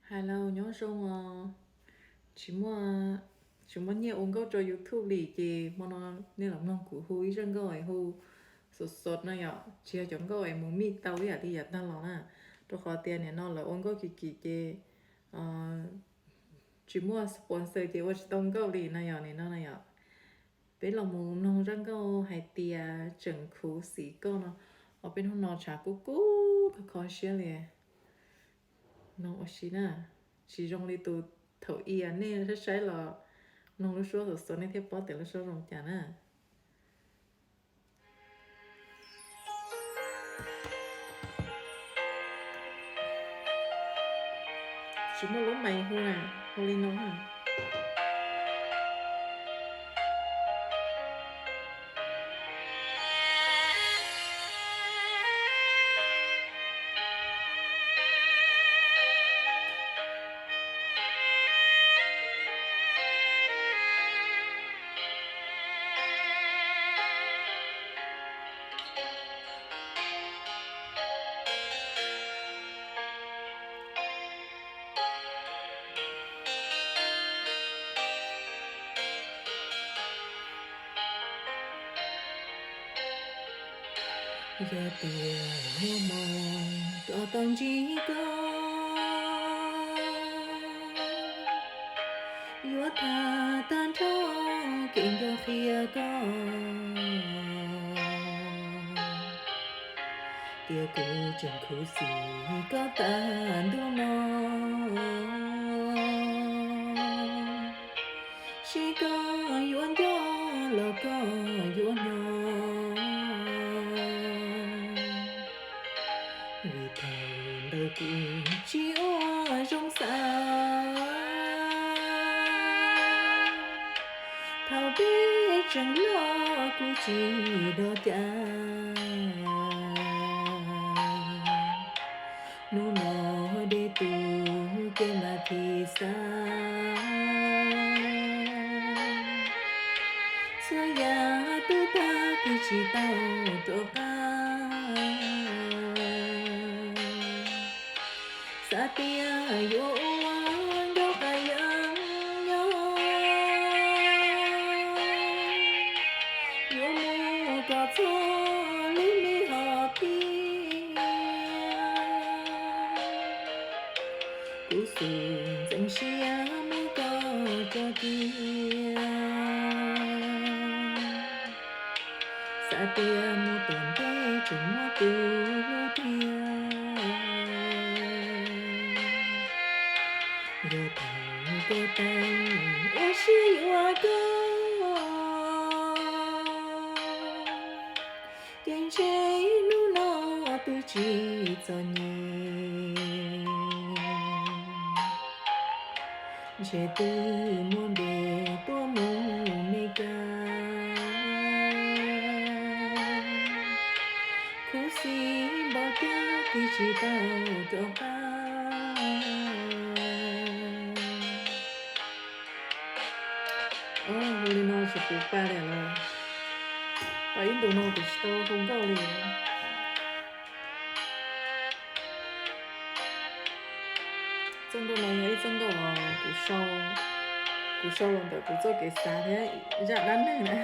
Hello, nyob zoo os. Tsis muaj, tsis muaj nyiaj ua nkauj rau YouTube li ces hmo no nej los mloog kuv hu ib zaj nkauj es hu xov xov no yom, tsis yog cov nkauj es mus mij tau ib yam li yav tag los na, rau qhov tias nim no lawv ua nkauj kim kim ces tsis muaj sponsor ces ua tsis tau nkauj li no yom, nim no no yom. Peb los mus mloog zaj nkauj hais tias tseem khuv xim koj no, os peb hnub no tshav kub kub kho kho siab li. Mloog ua si na, tsis zoo li tus thaum i nej saib saib los mloog lub suab xov xov nej thiaj paub tias lub suab zoo cas na. Tsis muaj lub mais hu na, hu li no. Yog tias muaj hmoo rov tau ntsib koj, yuav tham tag nrho kev nco qhia koj, tias kuv tseem khuv xim koj tas ntuj no. Seb koj yuav nco los koj yuav nyob, vim thaum ntawd kuv tsis ua zoo xav. Thaum peb tseem loj kuv tsis dog cas, hnub no deb tu kev mas thim xav. Txhua yam twb tag kis tsis tau rov qab. Xav tias yuav ua nkauj qas yeeb nyob, yuav mus kom txog lub me hom phiaj. Kuv xum ntxeev siab muab koj tso cia. Xav tias mus tom ntej tseem muaj tus hlub thiab. Yog thaum koj tau ua siab yuav koj, ces ntshe hnub no twb tsis txom nyem. Ntshe twb muaj npe tuaj mus Meskas, khuv xim npaum cas twb tsis tau rov qab. Hu li no tsis puv pa li los, tau ib ntus no kuv tsis tau hu nkauj li. Txoj nkauj no yog ib txoj nkauj kuv sau, kuv sau los ntawm kuv txoj kev xav thiab zaj dab neeg na.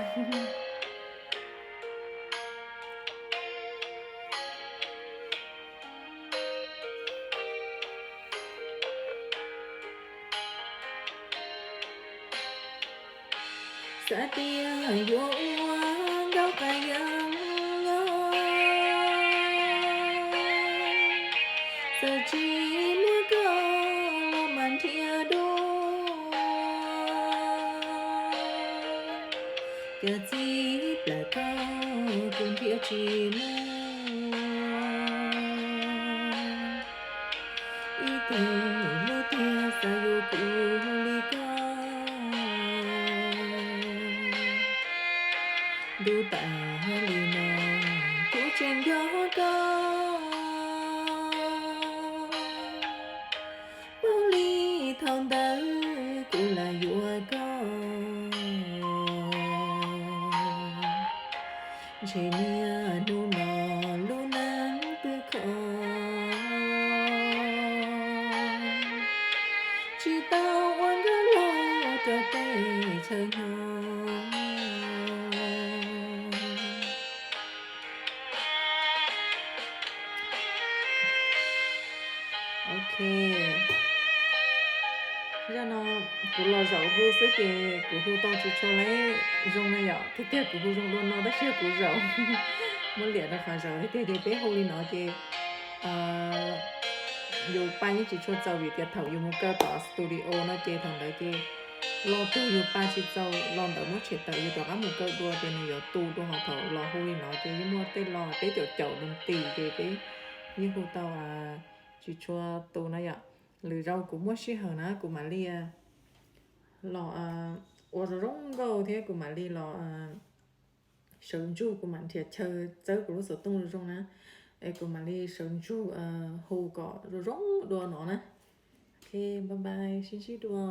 Xav tias yuav ua nkauj qas yeeb nyob, txawm tsis muaj koj los mas nrhiav dua, cas txij plaws koj kuv nrhiav tsis muaj ib tug hlub thiab xav yuav kuv li koj. Ntuj tas li no kuv tseem nco koj, paub li thaum ntawd kuv lam yuav koj. Ntshe niaj hnub no lub neej twb khov, Tsis tau ua nkauj loj rau teb chaws nyob. Ok, zaj no kuv los zaum hu xwb ces kuv hu tau tsis tshua zoo na yom. Tiag tiag kuv hu zoo dua no tab sis kuv zaum muab liam rau qhov zaum tiag tiag ces peb hu li no ces yus pa yeej tsis tshua txaus vim tias thaum yus mus kaw tom studio no ces thaum ntawd ces lo twg yus pa tsis txaus los ntawd muab tshem tawm yus rov qab mus kaw dua ces nws yuav tu dua. Ho thaum los hu li no ces yeej muaj tej lo peb caum caum dua tis ces peb yeej hu tau tsis tshua tu na yom. Lwm zaus kuv muaj sij hawm na kuv mam li los ua zoo zoo nkauj thiab kuv mam li los sawv ntsug, kuv mam nrhiav chaw txawb kuv lub xov tooj zoo zoo na, es kuv mam li sawv ntsug hu kom zoo zoo dua no na. Ok, bye bye, sib ntsib dua.